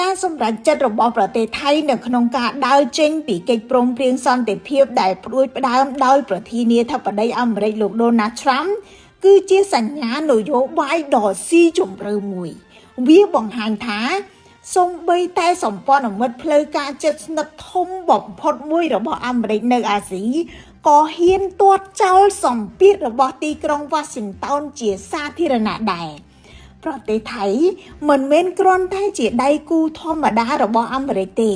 ការសម្រេចចិត្តរបស់ប្រទេសថៃនៅក្នុងការដើរចេញពីកិច្ចព្រមព្រៀងសន្តិភាពដែលផ្ដួចផ្ដើមដោយប្រធានាធិបតីអាមេរិកលោកដូណាល់ត្រាំគឺជាសញ្ញានយោបាយដ៏ស៊ីជម្រៅមួយ វាបង្ហាញថាសូម្បីតែសម្ព័ន្ធមិត្តផ្លូវការជិតស្និទ្ធធំបំផុតមួយរបស់អាមេរិកនៅអាស៊ីក៏ហ៊ានទាត់ចោលសម្ពាធរបស់ទីក្រុងវ៉ាស៊ីនតោនជាសាធារណៈដែរ ប្រទេសថៃមិនមែនគ្រាន់តែជាដៃគូធម្មតារបស់អាមេរិកទេ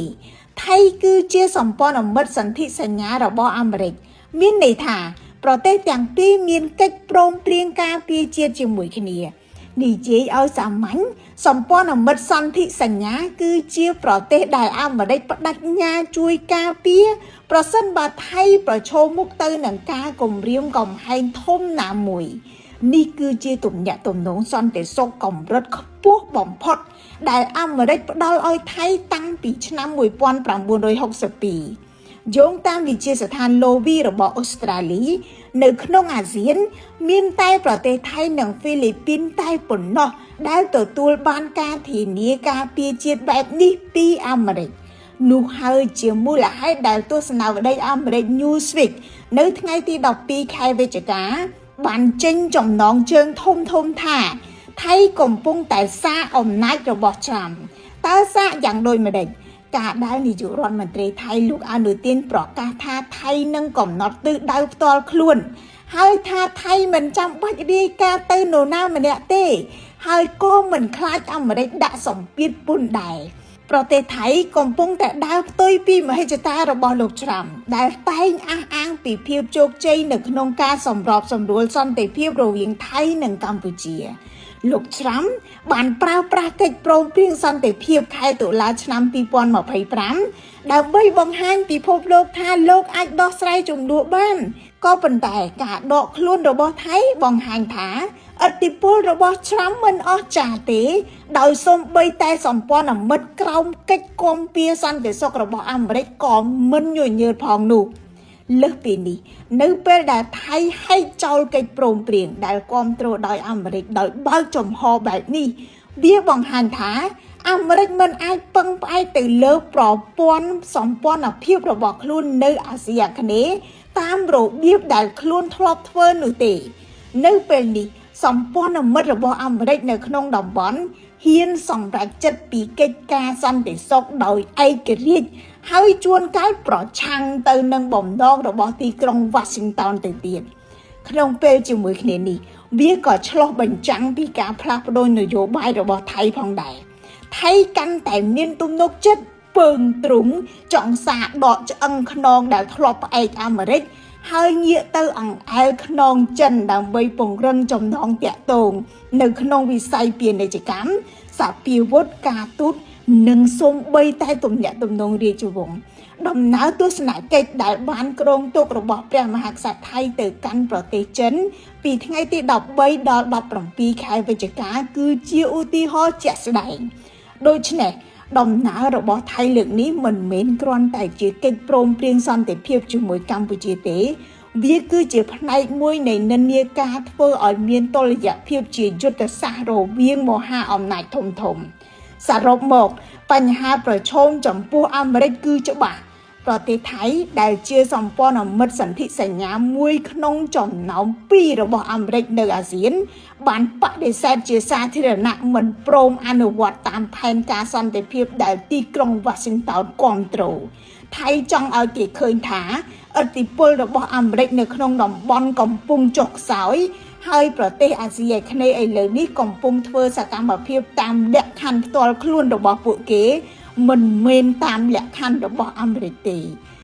ថៃគឺជាសម្ព័ន្ធមិត្តសន្ធិសញ្ញារបស់អាមេរិក មានន័យថា ប្រទេសទាំងពីរមានកិច្ចព្រមព្រៀងការពារជាតិជាមួយគ្នានិយាយឲ្យសាមញ្ញសម្ព័ន្ធមិត្តសន្ធិសញ្ញាគឺជាប្រទេសដែលអាមេរិកប្តេជ្ញាជួយការពារប្រសិនបើថៃប្រឈមមុខទៅនឹងការគំរាមកំហែងធំណាមួយ នេះគឺជាទំនាក់ទំនងសន្តិសុខកម្រិតខ្ពស់បំផុត ដែលអាមេរិកផ្ដល់ឲ្យថៃតាំងពីឆ្នាំ1962យោងតាមវិទ្យាស្ថានឡូវីរបស់អូស្ត្រាលី នៅក្នុងអាស៊ាន មានតែប្រទេសថៃនិងហ្វីលីពីនតែប៉ុណ្ណោះដែលទទួលបានការធានាការពារជាតិបែបនេះពីអាមេរិកនោះហើយជាមូលហេតុដែលទស្សនាវដ្តីអាមេរិក Newsweek នៅថ្ងៃទី12ខែវិច្ឆិកា បានចេញចំណងជើងធំធំថា ថៃកំពុងតែសាកអំណាចរបស់ត្រាំតើសាកយ៉ាងដូចម្តេចការដែលនាយករដ្ឋមន្ត្រីថៃលោកអនុទានប្រកាសថាថៃនឹងកំណត់ទិសដៅផ្ទាល់ខ្លួន ហើយថាថៃមិនចាំបាច់រាយការណ៍ទៅនរណាម្នាក់ទេ ហើយក៏មិនខ្លាចអាមេរិកដាក់សម្ពាធពន្ធដែរប្រទេសថៃកំពុងតែដើរផ្ទុយពីមហិច្ឆតារបស់លោកត្រាំដែលតែងអះអាងពីភាពជោគជ័យនៅក្នុងការសម្របសម្រួលសន្តិភាពរវាងថៃនិងកម្ពុជា លោកត្រាំបានប្រើប្រាស់កិច្ចព្រមព្រៀងសន្តិភាពខែតុលាឆ្នាំ2025ដើម្បីបង្ហាញពិភពលោកថាលោកអាចដោះស្រាយជម្លោះបានក៏ប៉ុន្តែការដកខ្លួនរបស់ថៃបង្ហាញថាឥទ្ធិពលរបស់ត្រាំមិនអស្ចារ្យទេ ដោយសូម្បីតែសម្ព័ន្ធមិត្តក្រោមកិច្ចគាំពារសន្តិសុខរបស់អាមេរិកក៏មិនញញើតផងនោះ លើសពីនេះនៅពេលដែលថៃហែកចោលកិច្ចព្រមព្រៀងដែលគ្រប់គ្រងដោយអាមេរិកដោយបើកចំហបែបនេះវាបង្ហាញថាអាមេរិកមិនអាចពឹងផ្អែកទៅលើប្រព័ន្ធសម្ព័ន្ធភាពរបស់ខ្លួននៅអាស៊ីអាគ្នេយ៍តាមរបៀបដែលខ្លួនធ្លាប់ធ្វើនោះទេ នៅពេលនេះសម្ព័ន្ធមិត្តរបស់អាមេរិកនៅក្នុងតំបន់ហ៊ានសម្រេចចិត្តពីកិច្ចការសន្តិសុខដោយឯករាជ្យហើយជួនកាលប្រឆាំងទៅនឹងបំណងរបស់ទីក្រុងវ៉ាស៊ីនតោនទៅទៀតក្នុងពេលជាមួយគ្នានេះវាក៏ឆ្លុះបញ្ចាំងពីការផ្លាស់ប្ដូរនយោបាយរបស់ថៃផងដែរថៃកាន់តែមានទំនុកចិត្តពើងទ្រុងចង់សាកដកឆ្អឹងខ្នងដែលធ្លាប់ផ្អែកអាមេរិក ហើយងាកទៅអង្អែលខ្នងចិនដើម្បីពង្រឹងចំណងតាក់ទងនៅក្នុងវិស័យពាណិជ្ជកម្មសព្វាវុធការទូតនិងសូម្បីតែទំនាក់ទំនងរាជវង្សដំណើរទស្សនកិច្ចដែលបានគ្រោងទុករបស់ព្រះមហាក្សត្រថៃទៅកាន់ប្រទេសចិន ពីថ្ងៃទី13ដល់17ខែវិច្ឆិកាគឺជាឧទាហរណ៍ជាក់ស្ដែងដូច្នេះដំណើររបស់ថៃលើកនេះមិនមែនគ្រាន់តែជាកិច្ចព្រមព្រៀងសន្តិភាពជាមួយកម្ពុជាទេ វាគឺជាផ្នែកមួយនៃនិន្នាការធ្វើឲ្យមានតុល្យភាពជាយុទ្ធសាស្ត្ររវាងមហាអំណាចធំៗសរុបមកបញ្ហាប្រឈមចំពោះអាមេរិកគឺច្បាស់ប្រទេសថៃដែលជាសម្ព័ន្ធមិត្តសន្ធិសញ្ញាមួយក្នុងចំណោមពីររបស់អាមេរិកនៅអាស៊ាន បានបដិសេធជាសាធារណៈមិនព្រមអនុវត្តតាមផែនការសន្តិភាពដែលទីក្រុងវ៉ាស៊ីនតោនគាំទ្រថៃចង់ឲ្យគេឃើញថាឥទ្ធិពលរបស់អាមេរិកនៅក្នុងតំបន់កំពុងចុះខ្សោយហើយប្រទេសអាស៊ីអាគ្នេយ៍ឥឡូវនេះកំពុងធ្វើសកម្មភាពតាមលក្ខខណ្ឌផ្ទាល់ខ្លួនរបស់ពួកគេ មិនមែនតាមលក្ខខណ្ឌរបស់អាមេរិកទេ។